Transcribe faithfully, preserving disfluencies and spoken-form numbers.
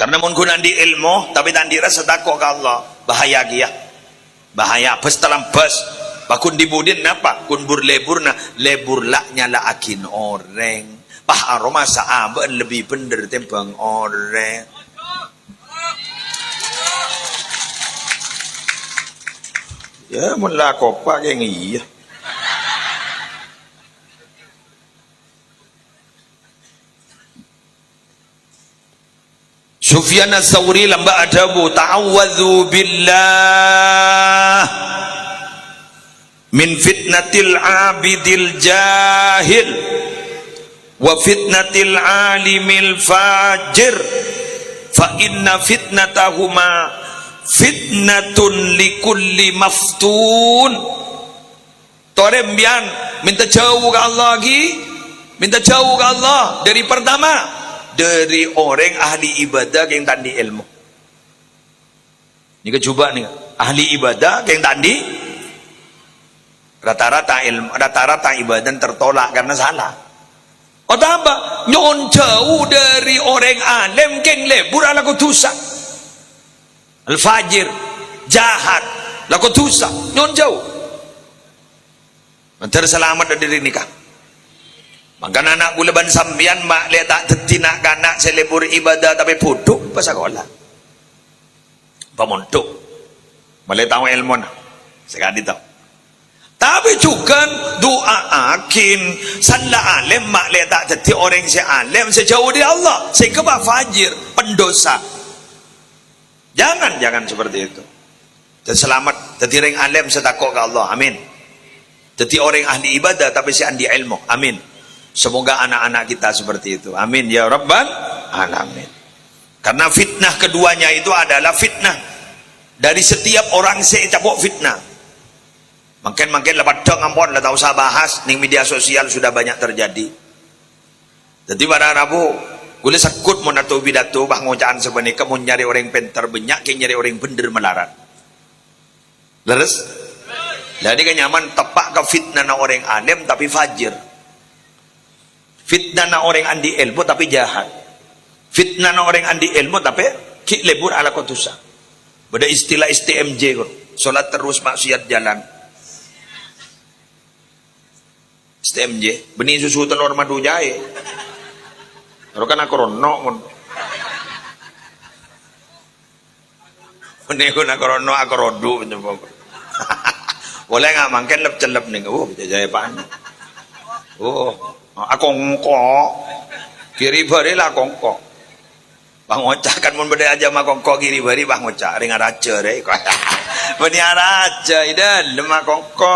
Karna mon ghun andi' èlmo, tapè ta' andi' rassa tako' ka Allah, bahaya kèya. Bahaya, bâs talambâs. Bâ ghun dhi-budhi napa? Ghun bur-lebbhurrâ, lebbhur la nyala'aghin orèng. Pas aromasa abâ'na lebbi bhendher tèmbhâng orèng. Ya, mon la kopa kèng iyâ. Sufyan Ats-Tsauri lambâ' adhâbu, "Ta'awwadzu billah min fitnatil abidil jahil wa fitnatil alimil fajir, fa inna fitnatahuma fitnatun likulli maftun." Torè sampèyan mènta jhâu ka Allah, ghi. Mènta jhâu ka Allah dâri, pertama, dâri orèng ahli ibadah kèng ta' andi' èlmo. Nèka jhubâ' nèka, ahli ibadah kèng ta' andi', rata-rata èlmo, rata-rata ibadah tertolak karena salah. Otabâ nyo'on jhâu dâri orèng alèm kèng lebbhur alako dhusa. Al-fajir, jahat, lako dhusa, nyo'on jhâu. Mandhâr salamet dâri nèka. Mangkana ana' kaulâ bân sampèyan, ma' lè ta' dhâddhi na'-kana' sè lebbhur ibadah tapè bhudhu, pas sakola. Pamondhuk. Malè tao èlmona. Sakadhi tao. Tapè jhughân du'aaghin san la alèm, ma' lè ta' dhâddhi orèng sè alèm, sè jhâu dâri Allah, sè kèbâ fajir, pendosa. Jangan, jangan seperti itu. Dan selamat, dhâddhi orèng alèm sè tako' ka Allah. Amin. Dhâddhi orèng ahli ibadah, tapè sè andi' èlmo. Amin. Semoga anak-anak kita seperti itu. Amin, ya rabbal alamin. Karena fitnah keduanya itu adalah fitnah dari setiap orang sè ècapo' fitnah. Mangkèn-mangkèn la paddhâng ampon, la ta' osa bahas, neng media sosial sudah banyak terjadi. Dhâddhi, para rabu, kaulâ segghut mon ato pidato, bâ ngoca'an sapanèka, mon nyarè orèng pènter bânnya', kèng nyarè orèng bhendher malarat. Lerres? Lah, nèka nyaman teppa' ka fitnana orèng alèm, tapè fajir. Fitnana orèng andi' èlmo, tapè jahat. Fitnana orèng andi' èlmo, tapè ghi' lebbhur alako dhusa. Bâdâ istilah S T M J, kok. Sholat terus, maksiat jalan. S T M J, bânnè susu telor madu jaè. Ro kan akrono, mon. Bânnè guna akrono, akrodu, nyebut. Boleh nggak mangkèn lep-celep nèng. Oh, jajaè pan. Oh, akongko. Kiri bari la akongko. Bâ ngoca' kan mon bâdâ ajâm akongko kiri bari, bâ ngoca' rèng araja rè. Bânnè araja, idâ, lem akongko.